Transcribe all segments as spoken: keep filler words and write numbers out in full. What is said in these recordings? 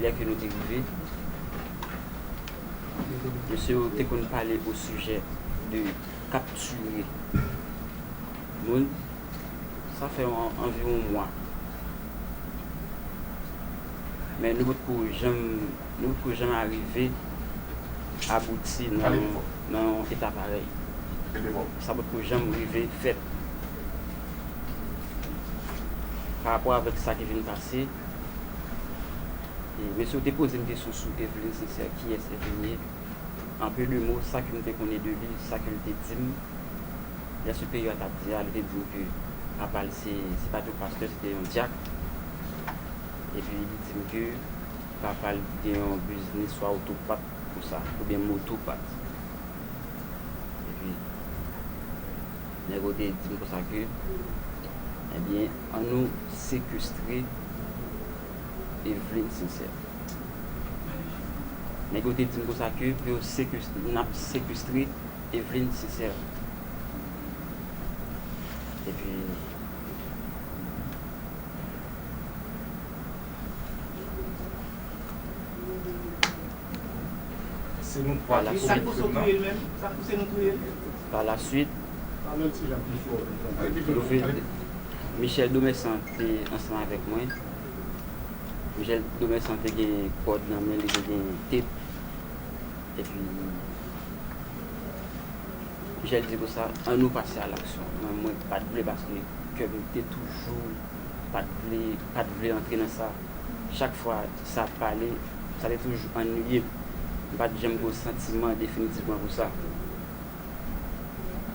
Lè ke nou te rive, mesye yo te konn pale o sijè de kaptire moun. Sa fè an- anviwon mwa. Men nou potko janm, nou potko janm arive abouti nan, nan yon eta parèy. Sa potko janm rive fèt. Pa rapò avèk sa ki vin pase, e mesye yo te poze m kesyon sou Evelyn Sincère, kiyès Evelyn ye. An peu de mots, sa ke m te konnen de li, sa ke l te di m, lè siperyè a t ap di a, li te di m ke papa l se, se pa t yon pastè, se te yon dyak. Epi li di m ke papa l gen yon biznis swa otopat konsa, oubyen motopat. Epi nèg yo te di m konsa ke, ebyen, ann nou sekestre Evelyn Sincère. Nèg yo te di m konsa ke pou yo sekestre, n ap sekestre Evelyn Sincère. Epi, Se nou twa ki komèt krim nan. Pa la swit, Michel Domersan te ansanm avèk mwen. Michel Domersan te gen kòd nan men li, te gen tep. Epi Michel di konsa, ann nou pase a laksyon. Mwen, mwen pa t vle paske kè m te toujou pa t vle, pa t vle antre nan sa. Chak fwa sa ap pale, sa te toujou annuiye m. M pa t janm gen yon santiman definitivman pou sa.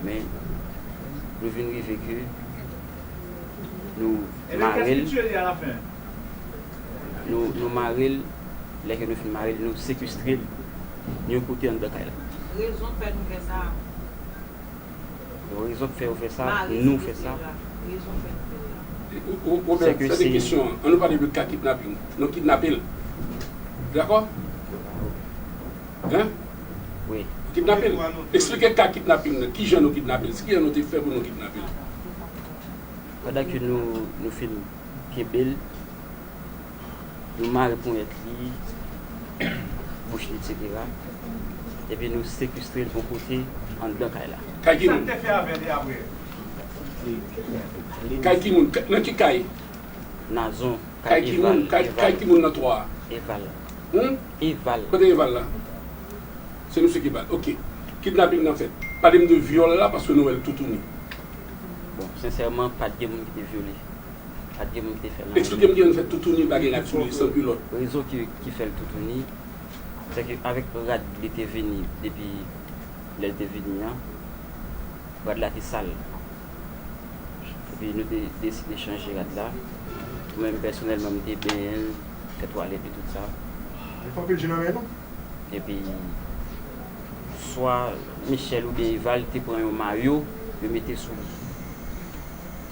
Men, nou vin rive ke nou mare l. Nou, nou mare l, lè ke nou fin mare l, nou sekestre l yon kote anndan kay la. Rezon k fè nou fè sa. Rezon k fè yo fè sa, nou fè sa. Wobè, sa se kesyon an. Ann nou pale de ka kidnaping. Nou kidnape l. Dakò? Hein? Wi. Kidnape l. Eksplike ka kidnaping nan. Kijan nou kidnape l? Kijan nou te fè pou nou kidnape l? Pandan ke nou, nou fin kenbe l, nou mare ponyèt li, bouch li, etsetera. Epi nou sekestre l yon kote anndan kay la. Kay ki moun? Kay ki moun? Nan ki kay? Nazon, kay Eval. Kay ki moun nan twa a? Eval. Hum? Eval. Kote Eval la? Se misye ki ba l. Ok. Kidnaping nan fèt. Pale m de vyòl la paske nou wè l toutouni. Bon, sensèman, pa t gen moun ki te vyole. Pa t gen moun ki te fè l anyen. Eksplike m kijan nou fè toutouni bagay la toutouni san kilòt. Rezon ki, ki fè l toutouni, se ke avèk rad li te vini depi lè l te vini an, rad la te sal. Epi nou te deside chanje rad la. Mwen menm pèsonèlman, m te benyen l, fè twalèt li, tout sa. Li fè anpil je nan men nou. Epi, swa Michel oubyen Eval te pran yon mayo, yo mete sou li.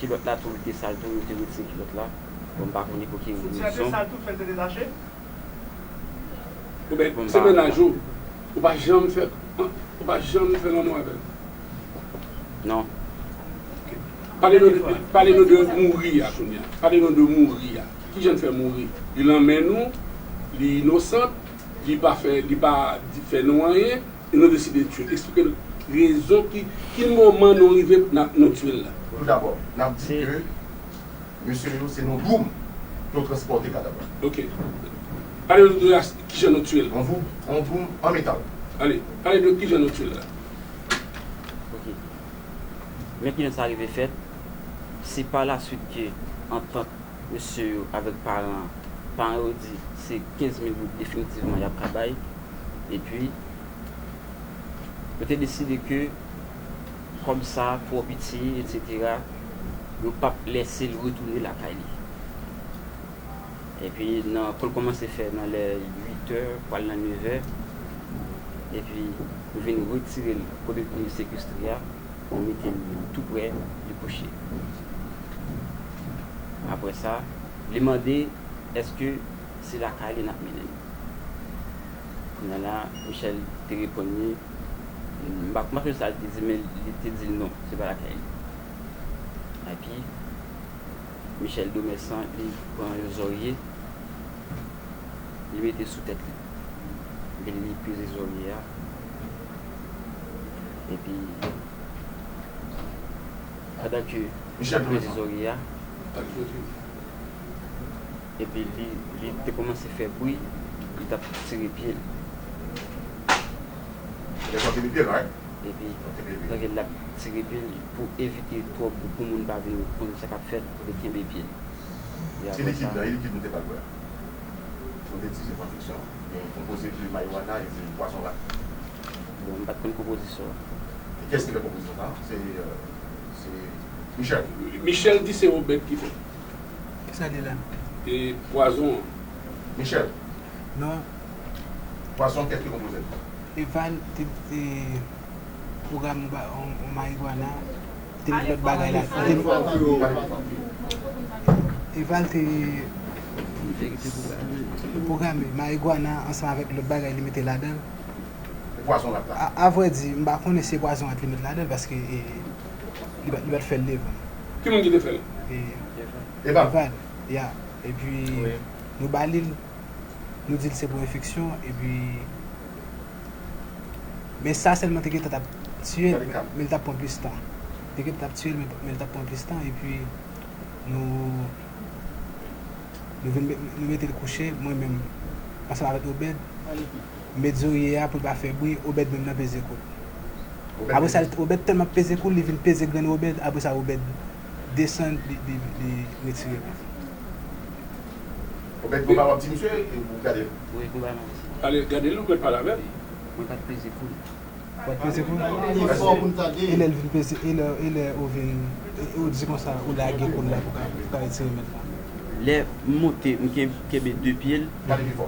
Kilòt la tou, li te sal tou, yo te retire kilòt la. Bon, m pa konnen pou ki rezon. Soutyen an te sal tou, fè l te detache? Oubyen, se mennaj ou, ou pa janm fè, ou pa janm fè lanmou avè l? Non. Pale nou de, pale nou de mouri a kounye a. Pale nou de mouri a. Kijan l fè mouri? Li nan men nou, li inosan, li pa fè, li pa di, fè nou anyen, e nou deside tye l. Eksplike nou rezon ki, ki moman nou rive n ap, nou tye l la. Toudabò, n ap di ke mesye yo se nan dwoum yo transpòte kadav la. Ok. Pale nou de kijan nou tye l. Nan dwoum, nan dwoum an metal. Ale, pale nou kijan nou tye l la. Ok. Men kijan sa rive fèt, se pa laswit ke antant mesye yo avèk paran an, paran yo di se kenz mil goud definitivman y ap ka bay, epi yo te deside ke kòb sa twò piti, etsetera, yo p ap lèse l retounen lakay li. Epi nan, pou l kòmanse fè nan lè uit è, pral nan nèf è. Epi nou vin retire l kote nou te sekestre a, nou mete l tou prè li kouche. Apre sa, li mande èske se lakay li n ap mennen l. Kounye a la, Michel te reponn li, m pa, m pa sonje sa l te di, men li te di l non, se pa lakay li. Epi, Michel Domersan, li pran yon zòrye, Li mete sou tèt li. Epi li peze zòrye a. Epi, pandan ke li peze zòrye a, epi li, li te kòmanse fè bri, li t ap tire pye l. Epi, pandan l ap tire pye l, pou evite twòp, pou moun pa vin konn sa k ap fèt, li kenbe pye l. E apre sa, Bon, m pa t konn konpozisyon an. E kiyès ki fè konpozisyon sa? Se, euh, se Michel. Michel di se Obed ki fè. Kisa li la? E pwazon an. Michel. Non. Pwazon, kiyès ki konpoze l? Eval te, te pwograme yon ba-, yon, yon marigwana, te met lòt bagay la. Eval te pwograme marigwana ansanm avèk lòt bagay li mete ladan l. E pwazon rat la? A, a vrè di, m pa konnen si se pwazon rat li met ladan l, paske, e, li pa, li pa t fè l devan. Ki moun ki te fè l? E, Eval. Eval, ya. Epi, nou ba li l, nou di l se pou enfeksyon, epi, men sa sèlman te gentan t ap tiye l, men, men l t ap pran plis tan. Te gentan t ap tiye l, men, men l t ap pran plis tan, epi nou, nou vin met, nou mete l kouche, mwen menm, ansanm avèk Obed, m met zòrye a pou l pa fè bri, Obed menm nan peze kou l. Apre sa, Obed tèlman peze kou l, li vin peze grenn Obed, apre sa, Obed desann, li, li, li retire l. Obed, gon bagay w ap di misye, ou gade l? Wi, gon bagay m ap di. Ale, gade l, ou mèt pale avè l. Mwen pa t peze kou l. Ou pa t peze kou l? E lè l vin peze, e lè, e lè ou vin, e ou di konsa, ou lage kou l la pou ka, pou ka retire mèt la. Lè m monte, m ken-, kenbe de pye l. Gade pi fò.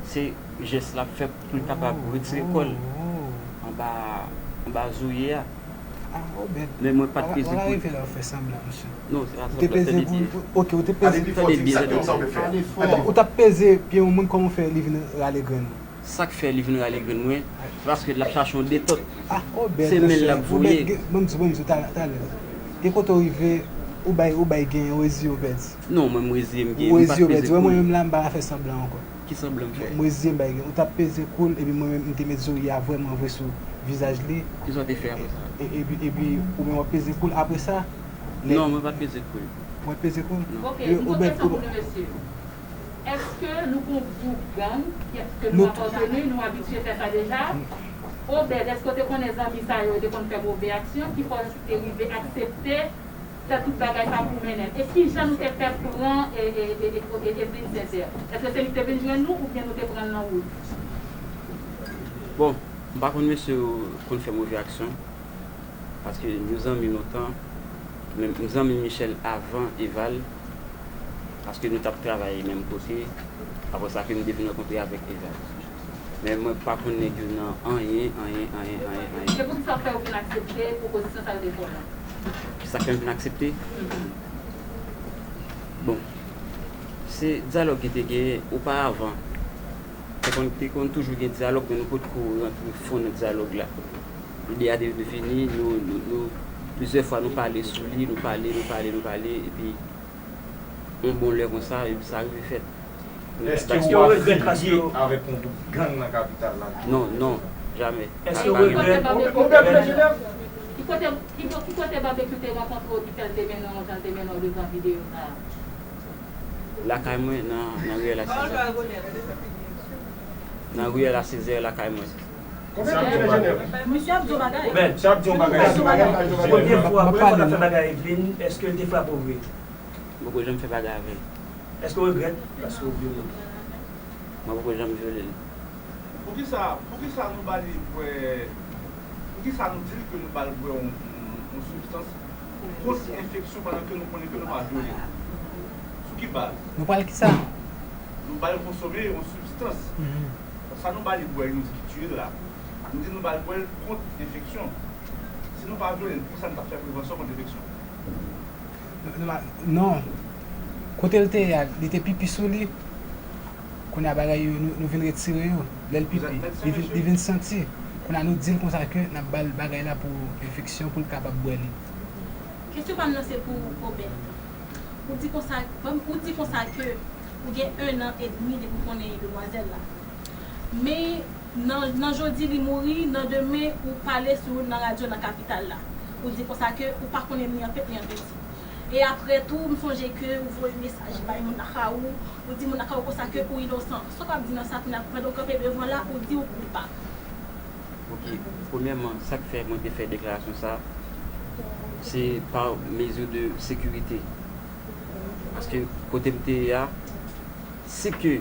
Se jès l ap fè pou l kapab retire kò l anba, anba zòrye a. Ah, Obed. Men mwen pa t peze kou l. Ou pa rive la, ou fè sanblan, mesye. Non, se pa sanblan, tande byen. Ou te peze kou l, ok, ou te peze. Tande byen, tande byen. Ou t ap peze pye yon moun, kòman w fè li vin rale grenn ou? Sa k fè li vin rale grenn mwen, se paske l ap chache yon detòt. Ah, Obed, mesye, Obed, ban m di, ban m di w talè, talè. Gen kote w rive, ou bay, ou bay gen, ou reziye, Obed. Non, mwen, m reziye, m gen, m pa t peze kou l. Ou reziye, Obed. Wè, mwen menm la, m pa ka fè sanblan ankò. Ki sanblan m fè? M reziye m bay gen. Ou t ap peze kou l, epi mwen menm, m te met zòrye a vrèman vre sou vizaj li. Kisa w te fè apre sa? E, epi, epi, ou menm w ap peze kou l. Apre sa, lè... Non, mwen pa t peze kou l. Ou pa t peze kou l? Non. Ok, yon lòt kesyon pou nou, mesye. Èske nou gon gwoup gang, èske nou apateni, nou abitye fè sa deja? Obed, èske w te konnen zanmi sa yo te konn fè move aksyon, ki fè w te rive aksepte fè tout bagay sa pou mennen l? E kijan nou te fè pran e, e, e, e, e, Edwin Sincère? Èske se li ki te vin jwenn nou oubyen nou te pran l nan wout? Bon, m pa konn mesye yo konn fè move aksyon, paske nou zanmi lontan, men m zanmi Michel avan Eval, paske nou t ap travay menm kote, apre sa ke m te vin rankontre avèk Eval. Men mwen pa konn nèg yo nan anyen, anyen, anyen, anyen, anyen. E poukisa w fè yo vin aksepte pwopozisyon sa yo te fè w la? Sa k fè m vin aksepte? Mhm. Bon, se dyalòg ki te genyen oparavan. Te konn, te konn toujou gen dyalòg, men nou potko rantre fon nan dyalòg la. Ide a te vini, nou, nou, nou, plizyè fwa nou pale sou li, nou pale, nou pale, nou pale, epi yon bon lè konsa, epi sa rive fèt. Èske w ap fini avèk yon gwoup gang nan kapital la? Non, non, jamè. Èske w regrèt? Ki kote, ki, ki kote Babekyou te rankontre w ki fè l te mennen w jan l te mennen w devan videyo sa a? Lakay mwen, nan, nan riyèl a Sezè. Nan riyèl a Sezè, lakay mwen. Misye ap di yon bagay. Misye ap di yon bagay. Premye fwa, premye fwa w t ap fè bagay Edwin, èske l te frape w vre? M poko janm fè bagay avè l. Èske w regrèt? Èske w vyole l? Mwen poko janm vyole l. Poukisa, poukisa nou ba li bwè, poukisa nou di l ke nou ba l bwè yon, yon, yon sibstans kont enfeksyon pandan ke nou konnen ke nou pa vyole l? Sou ki baz? Nou ba l kisa? Nou ba l konsome yon sibstans. Mhm. Sa nou ba li bwè, nou di ki tiye l la. Nou di nou ba l bwè l kont enfeksyon. Si nou pa vyole l, poukisa nou t ap fè prevansyon kont enfeksyon? Non, non. Kote l te ye a, li te pipi sou li. Kounye a bagay yo, nou, nou vin retire yo. Lè l pipi, li vin, li vin santi. Kounye a nou di l konsa ke n ap ba l bagay la pou enfeksyon, pou l kapab bwè li. Kesyon pa m nan se pou Obed. Ou di konsa, ou di konsa ke Ou gen en an edmi depi w konnen demwazèl la. Men nan, nan jodi li mouri, nan demen ou pale sou nan radyo nan kapital la. Ou di konsa ke ou pa konnen ni an peti ni an peti. E apre tou, m sonje ke ou voye mesaj bay moun lakay ou, ou di moun lakay ou konsa ke ou inosan. Sa w ap di nan sa kounye a, pandan w kanpe devan la, ou di ou koupab. Ok, premyèman, sa k fè mwen te fè deklarasyon sa, se pa mezi de sekirite. Paske kote m te ye a, si ke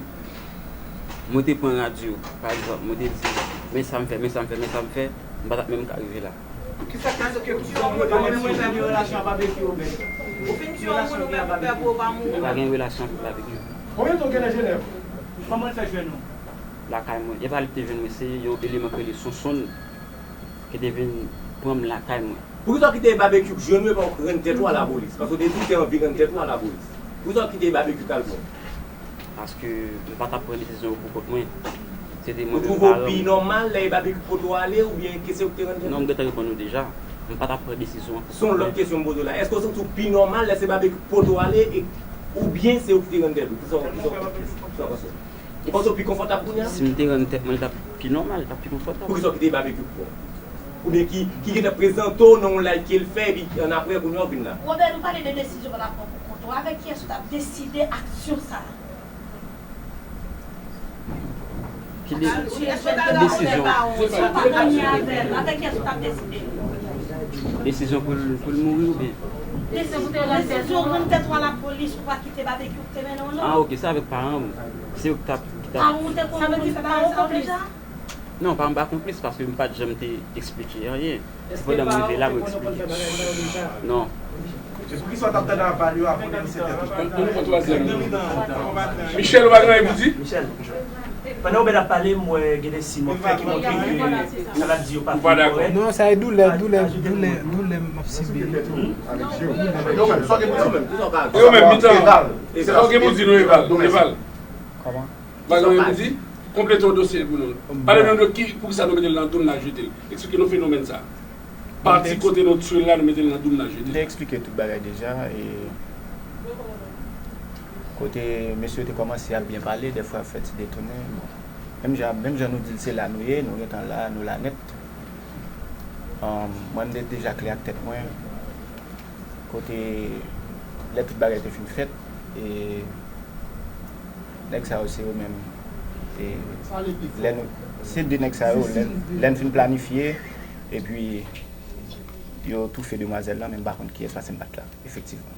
mwen te pran radyo, pa egzanp, mwen te di, men sa m fè, men sa m fè, men sa m fè, m pa t ap menm ka rive la. Kisa k fè ke tout sa w fè, ou menm ou te gen relasyon ak Babekyou, Obed? Ou fin tiye yon moun ou menm ou pè pou yo pa mouri. M pa gen relasyon avèk Babekyou. Konbyen tan w gen nan Jenèv? Kòman l fè jwenn ou? Lakay mwen. E pa li ki te jwenn mwen, se yon eleman ki rele Sonsonn ki te vin pran m lakay mwen. Poukisa w kite Babekyou k jwenn ou epi w rann tèt ou a lapolis? Paske w te di w te anvi rann tèt ou a lapolis. Poukisa w kite Babekyou k al pran w? Paske m pa t ap pran desizyon yo pou kont mwen. Se te mwen menm paran m. Ou twouve w pi nòmal lè e Babekyou k pote w ale oubyen ke se ou k te rann tèt ou? Non, m gentan reponn ou deja. M pa t ap pran desizyon an pou kont mwen. Se yon lòt kesyon m poze w la. Èske w santi w pi nòmal lè se Babekyou k pote w ale e oubyen se ou ki te rann tèt ou? Kisa w kisa w panse? Ou panse w pi konfòtab kounye a? Si m te rann tèt mwen, li t ap pi nòmal, li t ap pi konfòtab. Poukisa w kite Babekyou k pran w? Oubyen ki ki gentan prezante w nan yon live ke l fè epi annapre kounye a w vin la? Robert, nou pale de desizyon w t ap pran pou kont ou. Avèk kiyès ou t ap deside aksyon sa a? Ki de, ki desizyon? Si w pa t anyen avè l, avèk kiyès ou t ap deside? Desizyon pou l pou l mouri oubyen? Desizyon pou te rann tèt ou. Desizyon rann tèt ou a lapolis pou w pa kite Babekyou k te mennen w non. Ah ok, se avèk paran m. Se yo ki t ap ki t ap. Paran w te konn konn fè bagay sa yo deja? Non, paran m pa konplis paske m pa t janm te eksplike anyen. Se pandan m rive la mwen eksplike. Non. Se poukisa w t ap tande aval yo avan w denonse tèt ou? Ann pran twazyèm nan. Michel, ou pa gen anyen pou di? Michel. Pandan Obed ap pale, m wè gen de siy m wè k fè ki montre ke sa l ap di yo pa fin kòrèk. Non, sa e doulè, doulè, doulè, doulè m ap sibi. Yo menm, yo menm, mitan. Sa w gen pou di nou, Eval? Eval. Kòman? Bagay yo di, konplete yon dosye pou nou. Pale nou de ki, poukisa nou mete l nan doum n al jete l. Eksplike nou fenomèn sa. Pati kote nou tchwe l la, nou mete l nan doum n al jete l. M te eksplike tout bagay deja. E kote mesye yo te kòmanse ap byen pale, dèfwa yo fè ti detounen. Bon. Menm jan, menm jan nou di l se la nou ye, nou gentan la, nou la nèt. Mwen, m te deja klè ak tèt mwen. Kote lè tout bagay te fin fèt, e nèg sa yo se yo menm. E lè nou, se de nèg sa yo, lè, lè n fin planifye, epi yo toufe demwazèl lan, men m pa konn kiyès paske m pa t la, efektivman.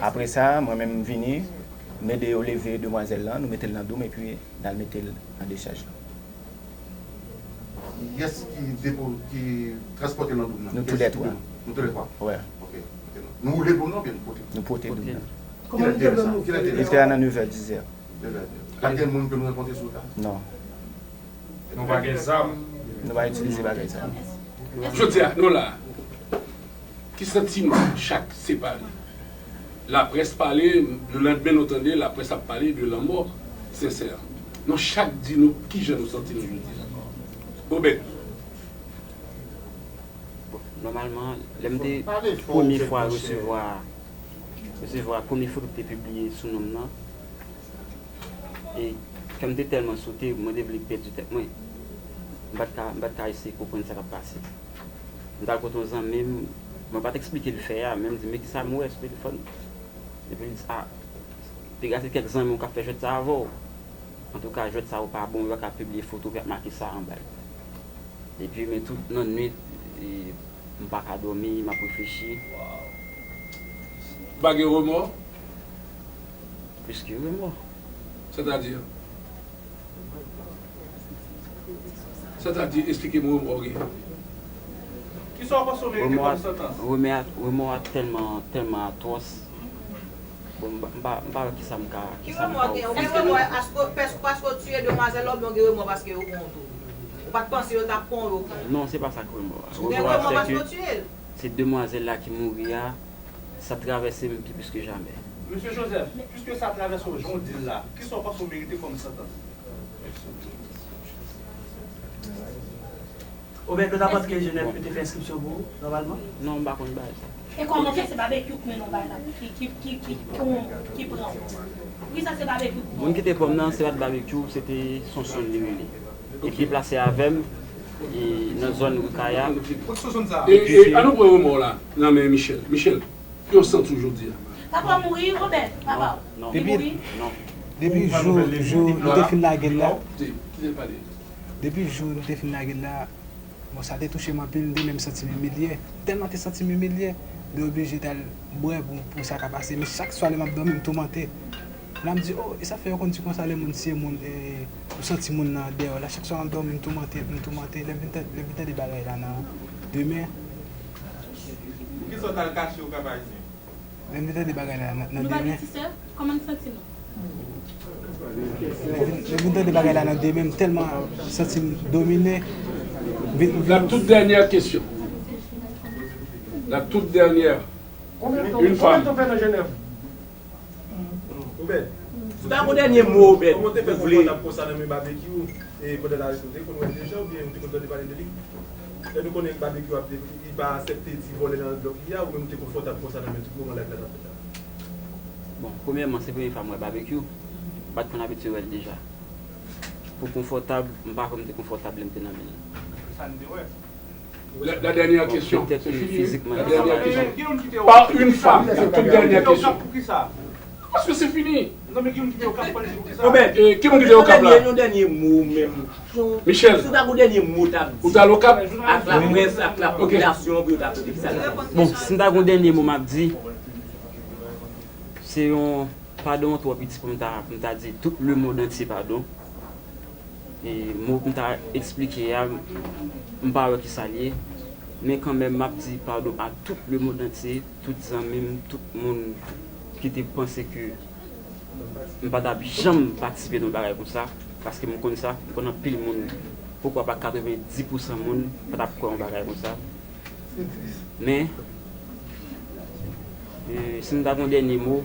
Apre sa, mwen menm m vini, m ede yo leve demwazèl lan, nou mete l nan doum, epi n al mete l nan dechaj lan. Kiyès ki depo, ki transpòte l nan doum nan? Nou toulètwa. Nou toulètwa? Wi. Ok. Nou woule doum nan oubyen nou pote? Nou pote doum nan. Kilè te ye sa? Kilè te ye sa? Li te a nan nevè, dizè. Nevè, dizè. Pa t gen moun ke nou rankontre sou wout la? Non. Nou pa gen zam. Nou pa itilize bagay sa. Jodi a, nou la. Ki santi nou chak separe? Laprès pale, le landmen nou tande laprès ap pale de lanmò Sensè. Nou chak di nou kijan nou santi nou jodi a. Obed. Bon, nòmalman, lè m te premye fwa resevwa resevwa premye foto ki te pibliye sou non m nan, e kè m te tèlman sote, mwen te vle pèdi tèt mwen. M pa t ka, m pa t ka eseye konprann sa k ap pase. M t al kote yon zanmi m, mwen pa t eksplike l fè a, men m di, men kisa m wè sou telefòn? Epi l di, a, te gen kèk zanmi w k ap fè jwèt sa avè w. Antouka, jwèt sa yo pa bon, yo pa ka pibliye foto ki ap make sa anba l. Epi, men tout nan nwit, e, m pa ka dòmi, m ap reflechi. Ou pa gen remò? Plis ke remò. Sètadi? Sètadi, esplike m remò w genyen. Kisa w panse w merite kòm santans? Remò a, remò a tèlman, tèlman atwòs. Bon, m pa, m pa, m pa wè kisa m ka, kisa m ka ofri. Ki remò w gen? Ou gen remò paske, paske, paske w tiye demwazèl la oubyen w gen remò paske yo pran w tou? Ou pa t panse yo t ap pran w, yo pran w? Non, se pa sa k remò a. Ou gen remò paske w tiye l? Se demwazèl la ki mouri a, sa travèse m pi plis ke jamè. Mesye Joseph, piske sa travèse w jan w di l la, kisa w panse w merite kòm santans? Obed, nou ta panse ke Genève te fè enskripsyon pou ou, nòmalman? Non, m pa konn bagay sa. E kòman fè se Babekyou k mennen w bay la, ki, ki, ki, ki, ki, ki pran w? Poukisa se Babekyou k pran w? Moun ki te pran m nan, se pa t Babekyou, se te Sonson li rele. E ki deplase avè m, e nan zòn Rikaya. E, e, an nou pran remò la nan men Michel. Michel, ki w santi w jodi a? Papa w mouri, Obed, papa w. Non, non. Li mouri? Non. Depi jou, jou nou te fin lage l la. Depi jou nou te fin lage l la, bon, sa te touche m anpil, m te menm santi m imilye. M tèlman te santi m imilye, m te oblije t al bwè pou, pou sa ka pase. Men chak swa lè m ap dòmi, m toumante. La m di, oh, e sa fè yo konn di konsa lè moun tiye moun, e, ou santi moun nan dèyè w la. Chak swa m ap dòmi, m toumante, m toumante. Lè m vin tande, lè m vin tande bagay la nan demen. Poukisa w t al kache Okap Ayisyen? Lè m vin tande bagay la nan, nan demen. Nou pa gen ti sè? Kòman n santi nou? Lè m vin, lè m vin tande bagay la nan demen, m tèlman santi m domine. M vin, m vin. La toute dernière question. La toute dernière. Une femme. Obed, si w ta gon dènye mo, Obed, kòman w te fè konfòtab konsa nan men Babekyou, e pandan l arete w, te konn wè l deja oubyen ou te konn tande pale de li? Lè nou konnen Babekyou ap, li pa aksepte ti vòlè nan blòk li a, ou menm ou te konfòtab konsa nan men tout moman live la t ap fèt la? Bon, premyèman, se premye fwa m wè Babekyou. M pa t konn abitye wè l deja. Pou konfòtab, m pa kwè m te konfòtab lè m te nan men l. Sa n te wè. La, la dernière question. C'est fini. La dernière question. Par une femme. La toute dernière question. Paske se fini. Obed, e, ki moun ki te Okap la? Yon dènye mo menm. Michel. Si w ta gon dènye mo w t ap di. Ou t al Okap? Ak laprès, ak lapopilasyon pou yo ta tande ki sa l ap di. Bon, si m ta gon dènye mo m ap di, se yon padon twò piti pou m ta, pou m ta di tout lemonn antye padon. E mo pou m ta eksplike a, m pa wè kisa l ye. Men kanmenm, m ap di padon a tout lemonn antye, tout zanmi m, tout moun ki te panse ke m pa t ap janm patisipe nan yon bagay konsa, paske m konn sa, m konn anpil moun, poukwa pa katrevenndis pousan moun pa t ap kwè yon bagay konsa. Men, e, si m ta gon dènye mo,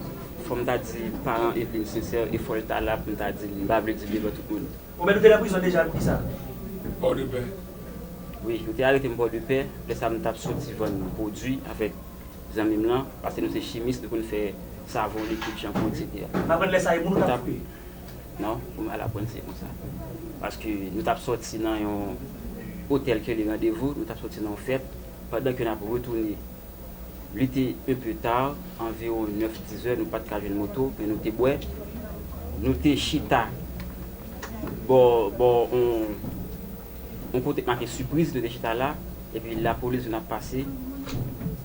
fò m ta di paran Eveline Sincère, e fò l ta la pou m ta di l, m pa vle di l devan tout moun. Ou menm ou te nan prizon deja pou kisa? Pòdepè. Wi, yo te arete m Pòdepè, lè sa a m t ap soti vann pwodui avèk zanmi m lan, paske nou se chimis, nou konn fè savon, likid, chanpou, etsetera. M aprann lè sa a e moun ou t ap koupe? Non, pou m al aprann se konsa. Paske nou t ap sòti nan yon otèl ki rele Randevou, nou t ap sòti nan yon fèt, pandan ke n ap retounen, li te un peu tard, anviwon nèf, dis zè, nou pa t ka jwenn moto, men nou te bwè. Nou te chita bò, bò, on, on kote k make sipriz, nou te chita la, epi lapolis vin ap pase.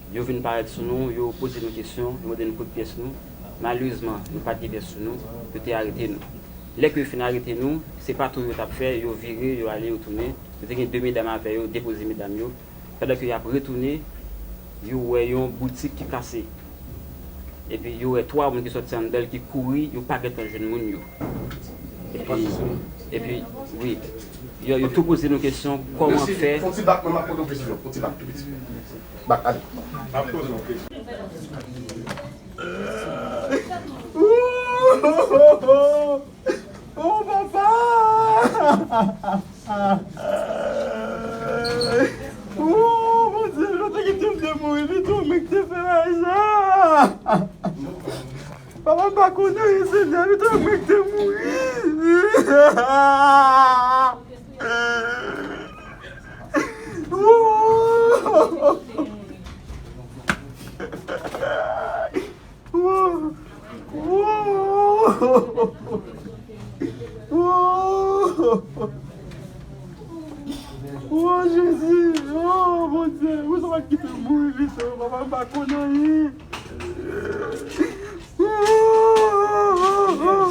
Yo vin parèt sou nou, yo poze nou kesyon, yo mande nou kote pyès nou. Malerezman, nou pa t gen pyès sou nou, yo te arete nou. Lè ke yo fin arete nou, se pa tou yo t ap fè, yo vire, yo ale, yo tounen. Yo te gen de medam avè yo, depoze medam yo. Pandan ke y ap retounen, yo wè yon boutik ki kase. Epi yo wè twa moun ki sòti anndan l ki kouri, yo pa gentan jwenn moun yo. Epi, epi, wi, yo, yo tou poze nou kesyon, kòman fè. Fon ti bak, mwen m ap poze yon kesyon. Fon ti bak tou piti. Bak, ale. M ap poze yon kesyon. Oh, papa! Oh, Bondye, yo te kite m te mouri pito, men ki te fè bagay sa. Papa, m pa konnen anyen, Senyè, pito, men ki te mouri. Oh! Wo! Wo! Wo! Wo, Jezi! Oh, Bondye! Ou sa pa kite m mouri pito, papa, m pa konn anyen.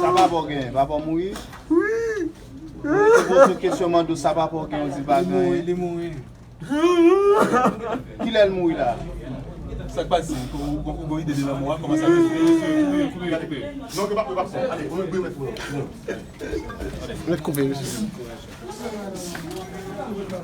Sa papa w genyen? Papa w mouri? Wi! Mwen te poze w kesyon, mande w sa papa w genyen, w di pa genyen. Li mouri, li mouri. Kilè l mouri la? Sa k pase? Ou, ou, ou gon ide de lanmò a? Kòman sa fè? Kouri, kouri, kouri. Non, yo pa, yo pa fè. Ale, ou mwen remèt pou yo. Mèt koupe, mesye.